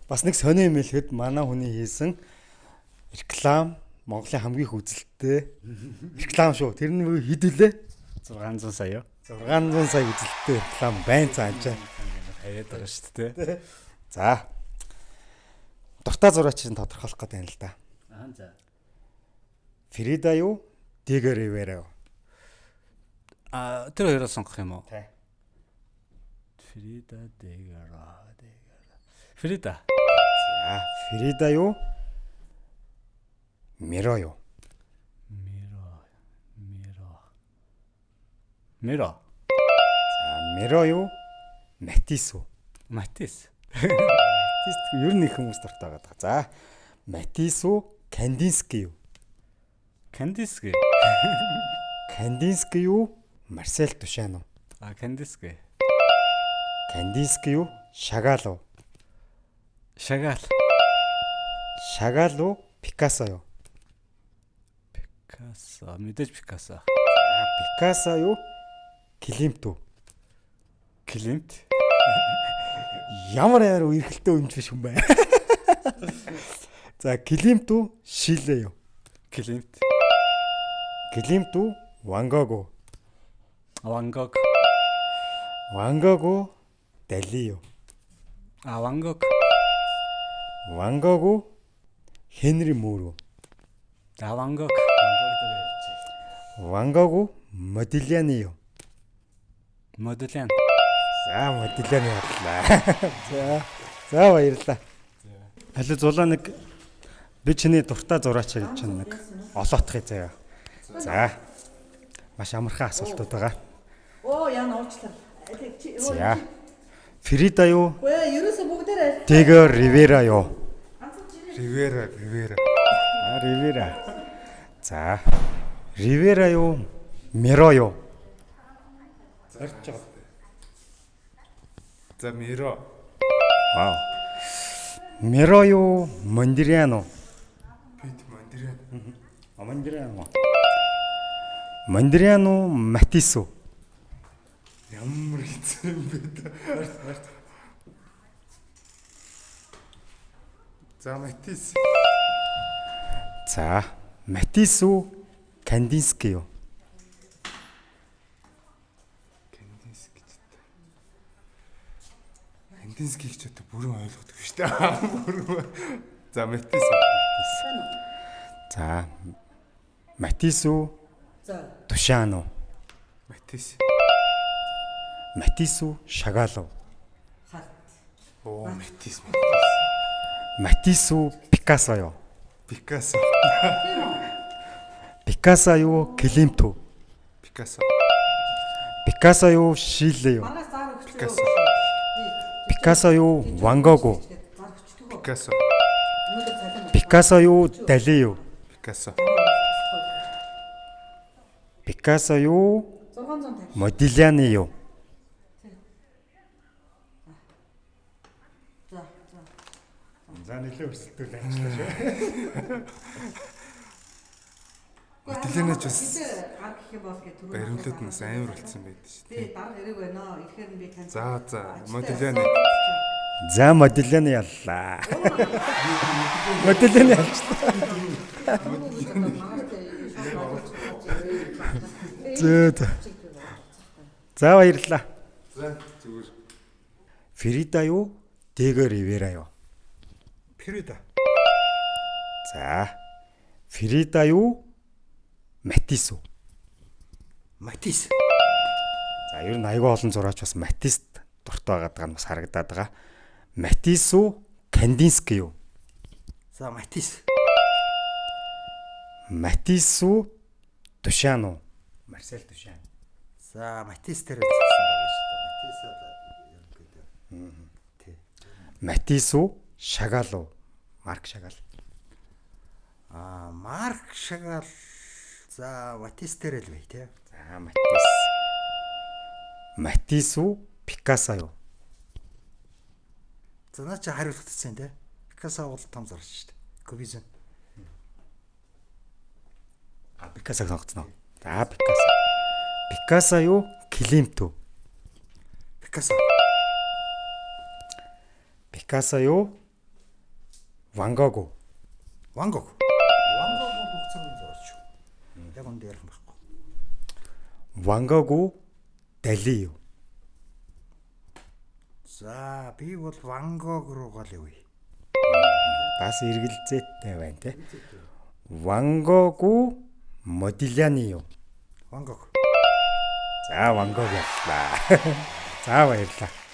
Бас нэг сонио юм хэлэхэд манай хүний хийсэн реклам Монголын хамгийн их үзэлттэй реклам шүү. Тэр нь хэд вүлээ? 600 сая юу? 600 сая үзэлттэй реклам байна цаанчаа. Хаяад байгаа шүү дээ. За. Дуртай зураач чинь тодорхойлох гэдэг юм л да. Аа за. Фрида юу? Диего Ривера юу? А тэр хоёроос сонгох юм уу? Тэ. Фрида Дегара Дегара. Фрида. За, Фрида юу? Миро юу? Миро. Миро. Миро. За, Миро юу? Матис уу? Матис. Матис ер нь их хүмүүс дуртай байгаа. За, Матис уу? Кандински юу? Кандиски. Кандински юу? Марсел Душан уу? А Кандиски. Кандински юу? Шагал уу? Шагал. Шагал уу? Пикассо юу? Пикассо. Мэдээж Пикассо. За, Пикассо юу? Климт үү? Климт. Ямар амар үерхэлтэй өмч биш юм бэ? За, Климт үү? Шиле юу? Климт. Климт үү? Ван Гог уу? Ван Гог. Ван Гог уу? Дали юу? А Ван Гог. Ван Гог уу? Хенри Мөр үү? А Ван Гог. Ван Гог дээр явчих. Ван Гог уу? Модильяни юу? Модельян. За, Модильяни боллаа. За. За баярлалаа. Халиу зулаа нэг би чиний дуртай зураач гэж чинь нэг олоотхыг заяа. За. Маш амархан асуултууд байгаа. Оо яна уучлаа. Чи За. Фрида юу? Үгүй ерөөсө бүгдээрээ Диего Ривера юу? Ривера, Ривера. А Ривера. За. Ривера юу? Миро юу? Зорж байгаа. За Миро. Вау. Миро юу? Мондриано. Пит Мандриан. Мондриано. Мондриано Матису. Ямар хэцүү юм бэ? За Матис. За, Матису Кандински юу? Кандински ч гэдэг. Кандинскийг ч одоо бүрэн ойлгодог шүү дээ. Бүрэн. За Матис. За, Матису За. Душано. Матис. Матису Шагалов. Харт. Оо Матис, Матис. Матису Пикассо юу? Пикассо. Пикассо юу? Климт үү? Пикассо. Пикассо юу? Шиле юу? Манаас зар өгч. Пикассо. Пикассо юу? Ван Гог уу? Зар өгчдөг. Пикассо. Өнөөдөр цалин. Пикассо юу? Дали юу? Пикассо. Пикассо юу? 650. Модильяни юу? За. За. За нэлээд өрсөлдөөл ажиллаа шүү. Модельянаж бас гар гэх юм бол гэх түрүү. Баримлууд нас амар болцсон байдаг шүү Би дээ. дарга хэрэг байна. Ирэхээр нь би танд. За за Модельяны. За Модильяни яллаа. Модильяни ялчлаа. Зөө зөө. За баярлалаа. За зүгээр. Фрида юу? Диего Ривера юу? Фрида. За. Фрида юу? Матис үү? Матис. За ер нь айгүй олон зураач бас Матист дуртай байгаад байгаа нь бас харагдаад байгаа. Матис үү? Кандински юу? За Матис. Матис үү? Душан уу? Марсел Душан. За Матис дээр үзсэн байгаа шүү дээ. Матис бол ерөнхийдөө. Тий. Матис үү? Шагал уу? Марк Шагал. Аа Марк Шагал за Матис дээр л бай тий. За Матис. Матис үү? Пикассо юу? За наа чи хариулагдсан тий. Пикассо бол том зурагч шүү дээ. Кубизм. А Пикассог сонгоцсон уу? За Пикассо. Пикассо юу? Климт үү? Пикассо. Пикассо юу? Ван Гог уу? Ван Гог. Ван Гог бол бүх цагийн зураач шүү. Яг үндэ ярих юм байхгүй. Ван Гог уу? Дали юу? За би бол Ван Гог руугаа л явъя. Бас эргэлзээтэй байна те. Ван Гог уу? Модиляни юу? Ван Гог. За Ван Гог явлаа. За баярлалаа.